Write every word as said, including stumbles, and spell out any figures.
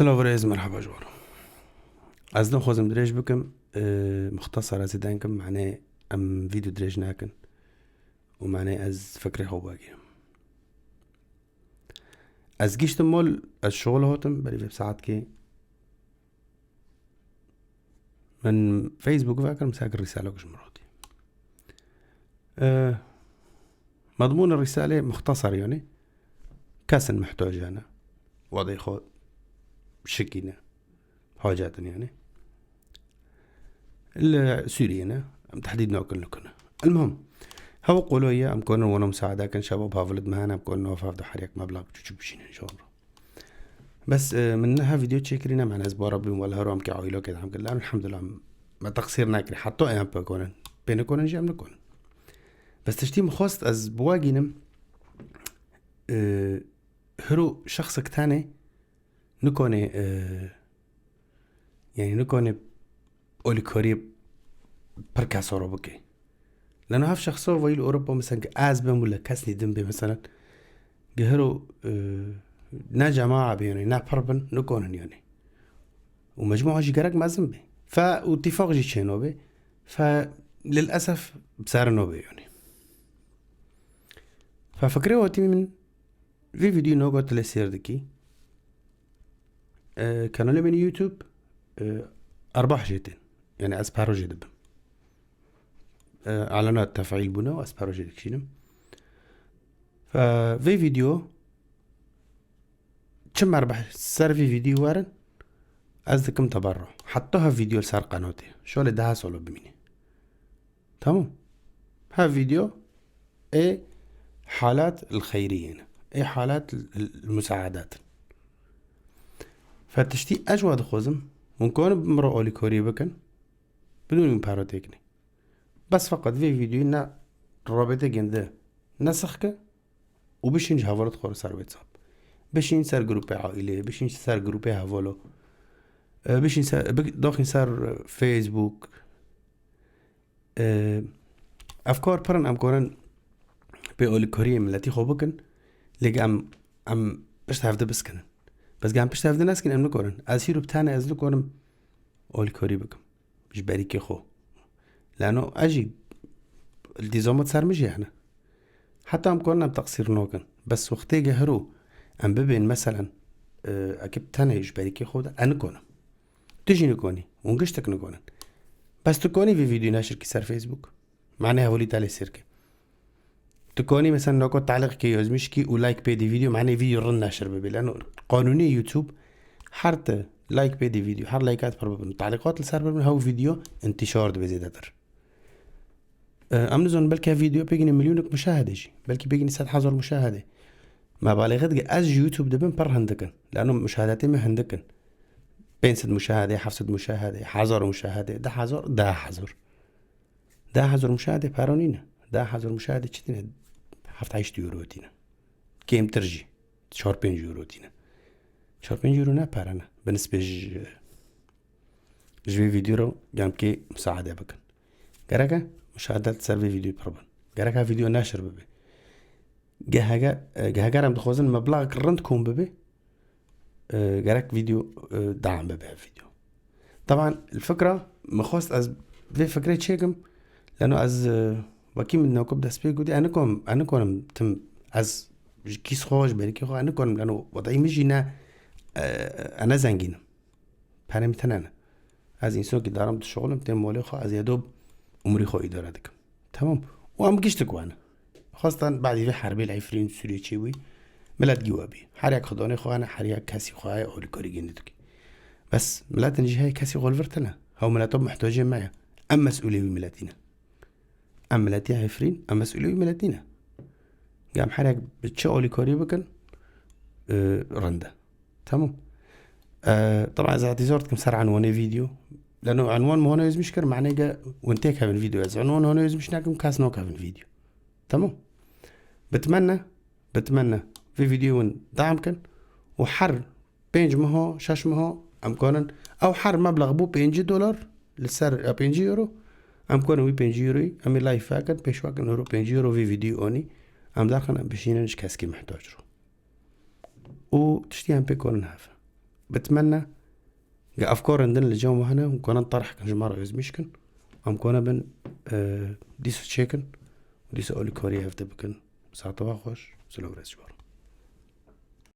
Hello, birêz, merhaba ji we re. Ez nexwazim dirêj bikim, e, muxtasar ez ê deng kim, mane em vîdeo dirêj nakin û mane ez fikrê xwe bigirim. Ez giştim mol, ez şixul hatim, berî vê saetkê min Facebook vekirim, sek rîsalek ji min re hatî. E, Medmûn rîsalê muxtasar, yanî kesin muhtac hene. Wedê xwe şikîne. Hacetin, yanî. Li Sûriyê ne. Em tehdîd nakin li ku ne. Elmuhim, hewa qolo ye, em konin wana musaade kin, şebab havilit me hene, em konin nav hev de her yek meblag biçûçik bişînin, inşallah. Bes, e, min niha vîdeo çêkirî ne, mane ez bara bûm, wela her em ke aîlokê de em kir. Lan, elhamdulillah, me teqsîr nekirî. Heta em pê konin. Pê nikonin jî em nikonin. Bes tiştî min xwest ez biwagînim, e, hiro şexsek tenê nikone, e, yanî nikone olîkariyê pir kesa re bike. Leno hev şexso vayî li Ewropa, mesela, ke ez bim û li kesnî din bê, mesela, gihiro, e, ne cema'a bê, yanî ne pir bin, nikonin, yanî. Û mecmua jî gerek mezin bê. Fe û tifaq jî çêno bê. Fe lilesef bi ser no bê, yanî. Fe fikrê hatî min vê vîdyoyê noga tu lê sêr dikî. E, kanalê min YouTube, e, erbah jê tên. Yanî ez paro jê dibim. E, alana tefîl bûne û ez paro jê dikişînim. Fe vê vîdyo çi merbeh ser vî vîdyoyê werin, ez dikim teberru. Heta ha vîdyo li ser qenatê. Şolê deha solo bimîne. Tamam. Her vîdyo ê halat li xeyriyê ne. Ê halat li, li, li musaedat in. Fe tiştî ez wa dixwazim, hûn konin bi min re alîkariyê bikin, bidûn min paro têkinê. Bes feqet vê vîdyoyê ne rabetê gende ne sixke û bişîn ji hevalot xwe re ser WhatsApp. Bişîn ser grûpê aîlê, bişîn ser grûpê hevalo. E, bişîn ser, bi-, daxîn ser, e, Facebook. E, ev kar pir in, em konin pê alîkariyê miletî xwe bikin, lê em, em pişt hevdi biskinin. Bes ge em pişt hevdi neskin, em nikonin. Ez hîro bi tenê ez nikonim alîkarî bikim. Ji berîkê xwe. Lano ez jî îltîzamat ser min jî hene. Heta em konin em teqsîr nakin. Bes wextê ge hiro em bibên, meselen, e, ekî bi tenê ji berîkê xwe de, ez nikonim. Tu jî nikonî. Hûn giştek nikonin. Bes tu konî vê vîdyoyê neşir kî ser Facebook. Mane hevalî te lê sêr ke. Tu konî, mesela, noko taliq kê yazmış kî û like pê dî vîdyo, mane vîdyo rind neşir bibe. Lano qanûnê YouTube her tu like pê dî vîdyo, her likeat pir bibin, taliqat li ser bibin, hew vîdyo intişar dibe zêdetir. E, em nizanin, belkî vîdyo pêgîne milyonek muşahede jî. Belkî pêgîne sed hezar muşahede. Me balêxe dike, ez ji YouTube dibim pir hindik in. Lano muşahedetê me hindik in. Pênc sed muşahede, heft sed muşahede, hezar muşahede, deh hezar, deh hezar. Deh hezar muşahede pera nîne. Deh hezar muşahede çi tîne? Heft heşt euro tîne. Kêmtir jî. Çar pênc euro tîne. Çar pênc euro ne pere ne. Bi nisbê ji, ji vê vîdyo re em kê musaade bikin. Gerek e muşahedat ser vê vîdyoyê pir bin. Gerek e vîdyo neşir bibe. Gehege-, e, geheger em dixwazin meblağek rind kom bibe, e, gerek vîdyo, e, deam bibe ev vîdyo. Taban, fikra, min xwest ez vê fikrê çêkim, leno ez, e, wekî min newkub destpê gotî, ez nikom, ez nikonim tim, ez ji kîs xwe, ji berîkê xwe, ez nikonim, leno wedayî min jî ne, e, ez ne zengîn im. Perê min tune ne. Ez însanekî darim dişixulim, têm molê xwe, ez yedo umrî xwe îdare dikim. Tamam. Û em giştik wan. Xwestan badî vê herbê li Efrîn Sûriyê çêbûyî, milet gî we bî. Her yek xwedanê xwe hene, her yek kesî xwe heye, alîkarî gindi dike. Bes miletin jî heye, kesî xwe li vir tune. Hew mileta muhtacê me ye. Em mesûlê wî miletî ne. Em miletiya Efrîn, em mesûlê wî miletî ne. Gam her yek bi çi alîkarî bikin, e, rind e. Tamam. E, taban ez îtîzar dikim ser enwanê vîdyo. Leno enwan mi hona yazmış kir, mane ge win têkevin vîdyo. Ez enwan hona yazmış nakim, kes nakevin vîdyo. Tamam. Bitmenne, bitmenne. Vê vîdyoyê win deam kin û her pênc meha, şeş meha em kanin. Ew her meblex bû pêncî dolar li ser, ya pêncî euro. Em kanin wî pêncî euroyî, em ê live vekin, pêşvekin euro, pêncî euro vê vîdyoyê onî. Em derxin, em bişînin ji keskî muhtac ro. Û tiştî em pê konin hev. bitmenne, ge efkarên din li cem we hene, hûn kanin terh kin, ji me re êzmîş kin. Em kane bin, e, dîsa çêkin û dîsa alîkariyê hevde bikin. Saete we xweş, silav rêz ji we re.